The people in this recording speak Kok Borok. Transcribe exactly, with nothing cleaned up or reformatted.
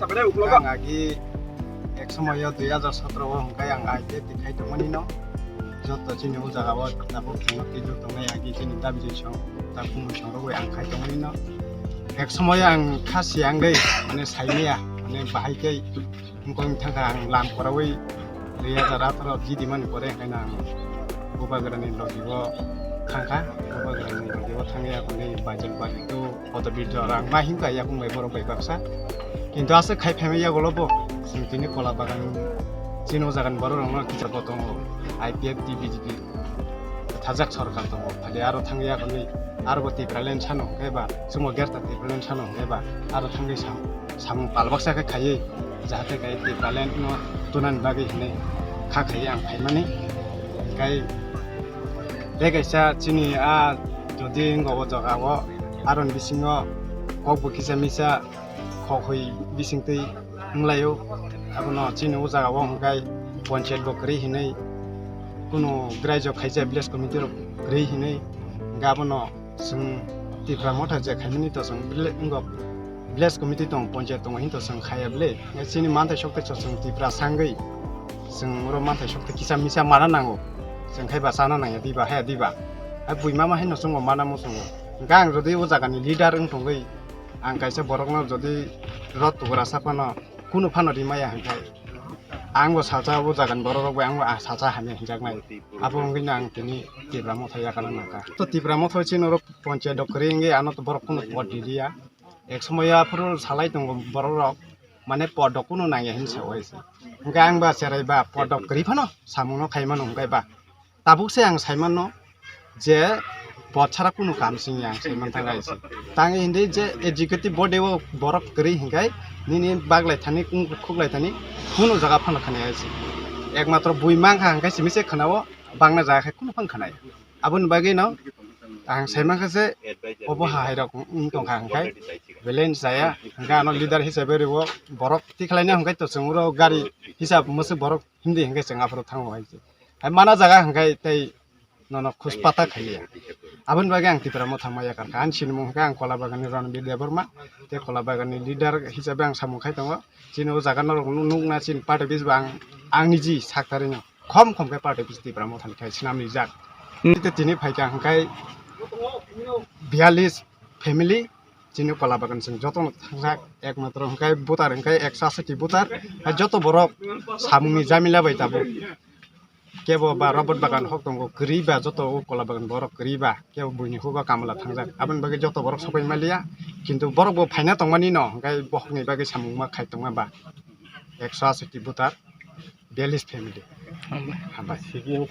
Ang agi ek somoyo dui hajar sotro o hwnkhe ang I P F T khai tongmani no. Joto chini o jaga o tabuk chwngno twibo tongnai agi chini dabi jisong tabuk mui song rogwi ang khai tongmani no. Ek somoyo ang kha siyang dei, mane saimaya, mane bahai khe wngkong thangkha ang lam korawi dui hajar atharo jidi mani pore hwnkhe ang bubagrani logi o thangkha, bubagrani logi o thangya hwnwi budget bari to. Kotor video rang ma himkha yakung bai borok bai baksa. Kintu aswk khai phaimai yago lobo. Chwng tini kola bagan chini o jagan borok rokno kisa bo tongo. I P F T B J P thajak sorkar tongo. Phali aro thangya hwnwi aro bo Tipraland sano hwnkhe ba, sumo gerta Tipraland sano hwnkhe ba, aro thangwi sam-, samung pal baksa khe khaiwi jahate kai Tipraland no tunani bagwi hwnwi kha khaiwi ang phaimani. Kai tei kaisa chini a jodi wngkha o jaga o, aroni bisingo kok bo kisa misa khok hoi bisingtwi wnglaio. Abono chini o jaga o hwnkhe ponchayat bo kwrwi hinwi, kunu graijok khaijak village committee rok kwrwi hinwi, hwnkhe abono chwng Tipra Motha je khaimani to chwng village, wngkha village committee tongo, ponchayat tongo, hinto chwng khaiya bwle. Chini manthai sokte chwng Tipra sangwi chwng oro manthai sokte kisa misa mana nango. Chwng khai ba chana nangya diba, haya diba. Hai bui mama haino chwngo mana muchungo. Hwnkhe ang jodi o jagani leader wng tongwi, ang kaisa borokno jodi rot tugra sa phano kunu phano rimaya hwnkhe, ang bo salsa o jagani borok rok bai ang bo, ah, salsa hamya hinjaknai. Abo wngwi no ang tini Tipra Motha yakana nangkha. To Tipra Motha chini oro ponchayat rok kwrwi wngwi ano to borok kunu pot riliya. Ek somoyo aphuru salai tongo borok rok, mane pot rok kunu nangya hinwi sa oi se. Hwnkhe ang ba cherai ba pot rok kwrwi phano samung no khai mano hwnkhe ba. Tabuk se ang sai mano je pot sara kunu kam sing ya ang sai man thang ai se. Tang hindi je executive body o borok kwrwi hwnkhe nini baglai thani, khuklai thani kunu jaga phano khana ai se. Ekmatro bui mankha hwnkhe simi se khana o, bangna jaga khe kunu phano khana ya. Aboni bagwi no ang sai mankha je obo ha hai rok wng tongkha hwnkhe belai chaya hwnkhe ano leader hisabe rwo borok tikhlaina hwnkhe to chwng oro gari hisab mwswk borok himdi hwnkhe chwng aphuru thango hai se. Hai mana jaga hwnkhe tei nono khuspata khaiya. Aboni bagwi ang Tipra Motha ma yakarkha. Ani sinimung hwnkhe ang Kolabagani Ranbir Debbarma, tei Kolabagani leader hisabe ang samung khai tongo. Chini o jaga norok nukna chini party office bo ang, ang niji saktarino. Khom khom khe party office Tipra Mothani khai swnam rijak. Hmm. Tei tini phaikha hwnkhe biyalish family chini Kolabagan chwng jotono thangjak, ekmatro hwnkhe voter hwnkhe ekso asati voter, hai joto borok samungni jamila bai tabuk. Kebo ba robot bagan hok tongo, kwrwi ba joto o Kolabagan borok kwrwi ba, kebo buini hugo kamla thangjak. Aboni bagwi joto borok sokoi maliya, kintu borok bo phaina tongmani no, hwnkhe bohokni bagwi samung ma khai tongma ba ekso asati voter, biyalish family. Hambai. Hambai.